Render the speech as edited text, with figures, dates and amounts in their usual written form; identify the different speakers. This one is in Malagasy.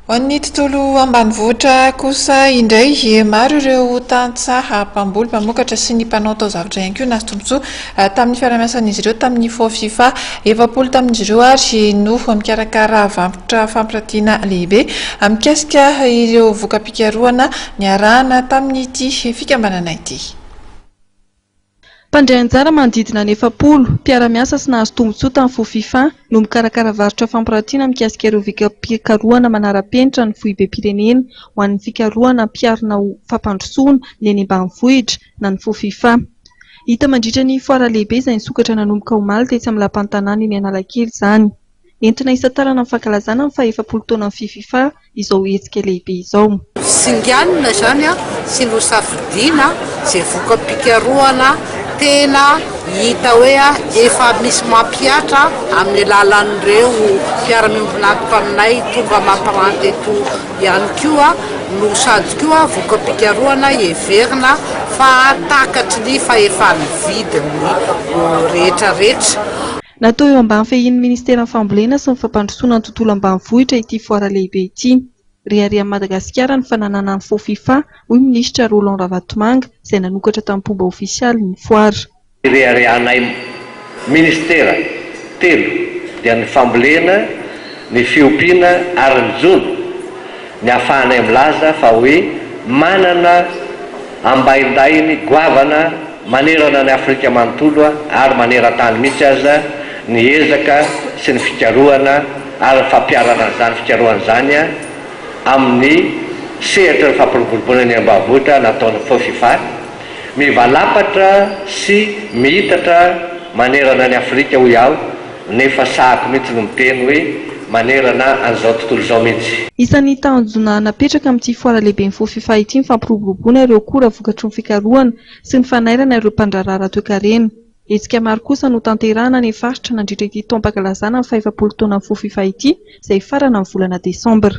Speaker 1: Ho an'ny tontolo ambanivohitra kosa indray, maro ireo tantsaha mpamboly, mpamokatra sy ny mpanao taozavatra ihany koa nahazo tombontsoa tamin'ny fiarahamiasan'izy ireo tamin'ny Fofifa. 40 tamin'izy ireo ary no mikarakara varotra fampirantiana lehibe mikasika ireo voka-pikarohana niarahana tamin'ity fikambanana ity.
Speaker 2: Mpandray anjara manodidina ny 40, mpiara-miasa sy nahazo tombontsoa tamin'ny Fofifa no mikarakara varotra fampirantiana mikasika ireo voka-pikarohana manara-penitra ny foibem-pirenena ho an'ny fikarohana ampiharina ho fampandrosoana ny eny ambanivohitra na ny Fofifa. Hita mandritra ny foara lehibe izay nisokatra nanomboka omaly tetsy amin'ny lapan'ny tanàna eny Analakely izany. Entina hisantarana ny fankalazana ny faha-40 taonan'ny Fififa izao hetsika lehibe izao.
Speaker 3: Singanina izany sy nosafidiana izay voka-pikarohana tena hita hoe efa misy mampihatra amin'ny alalan'ireo mpiara-miombon'antoka aminay tonga mampiranty eto ihany koa no sady koa voka-pikarohana heverina fa takatry ny fahefan'ny vidiny rehetra rehetra.
Speaker 2: Natao eo ambany fehin'ny Ministeran'ny Fambolena sy ny Fampandrosoana ny Tontolo Ambanivohitra ity foara lehibe ity. Reharehan'i Madagasikara ny fananana ny Fofifa, hoy Minisitra Roland Ravatomanga, izay nanokatra tamim-pomba ofisialy ny foara.
Speaker 4: Reharehanay Ministera telo dia ny Fambolena, ny Fiompiana ary ny Jono ny ahafahanay milaza fa hoe manana ambaindainy goavana manerana an'i Afrika manontolo ary maneran-tany mihitsy aza ny ezaka sy ny fikarohana ary ny fampiharana an'izany fikarohana izany amin'ny sehatry ny fampiroboroboana ny ambanivohitra nataon'ny Fofifa mivalapatra sy mihitatra manerana an'i Afrika hoy aho nefa sahako mihitsy no miteny hoe manerana an'izao tontolo izao mihitsy.
Speaker 2: Isan'ny tanjona napetraka amin'ity foara lehiben'ny Fofifa ity ny fampiroboroboana ireo akora vokatry ny fikarohana sy ny fanairana ireo mpandraharaha ara-toekarena. Hetsika maro kosa no tanterahana any faritra nandritra ity taom-pankalazana ny fahefapolo taonan'ny Fofifa ity izay hifarana amin'ny volana desambra.